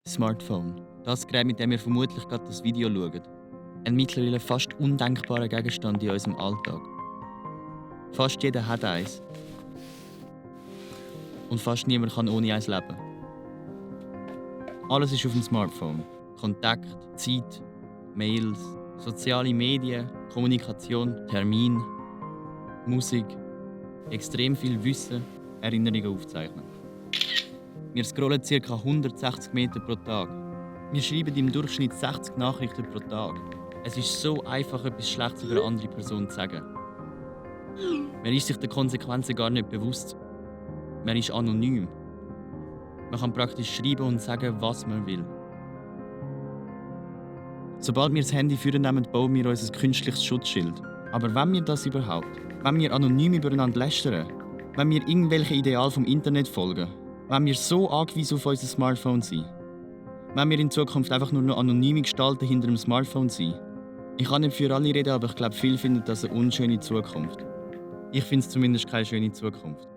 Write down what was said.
Smartphone. Das Gerät, mit dem ihr vermutlich gerade das Video schaut. Ein mittlerweile fast undenkbarer Gegenstand in unserem Alltag. Fast jeder hat eins. Und fast niemand kann ohne eins leben. Alles ist auf dem Smartphone. Kontakt, Zeit, Mails, soziale Medien, Kommunikation, Termin, Musik, extrem viel Wissen, Erinnerungen aufzeichnen. Wir scrollen ca. 160 Meter pro Tag. Wir schreiben im Durchschnitt 60 Nachrichten pro Tag. Es ist so einfach, etwas Schlechtes über eine andere Person zu sagen. Man ist sich der Konsequenzen gar nicht bewusst. Man ist anonym. Man kann praktisch schreiben und sagen, was man will. Sobald wir das Handy vornehmen, bauen wir unser künstliches Schutzschild. Aber wenn wir das überhaupt? Wenn wir anonym übereinander lästern? Wenn wir irgendwelchen Idealen vom Internet folgen? Wenn wir so angewiesen auf unser Smartphone sind? Wenn wir in Zukunft einfach nur noch anonyme Gestalten hinter dem Smartphone sind? Ich kann nicht für alle reden, aber ich glaube, viele finden das eine unschöne Zukunft. Ich finde es zumindest keine schöne Zukunft.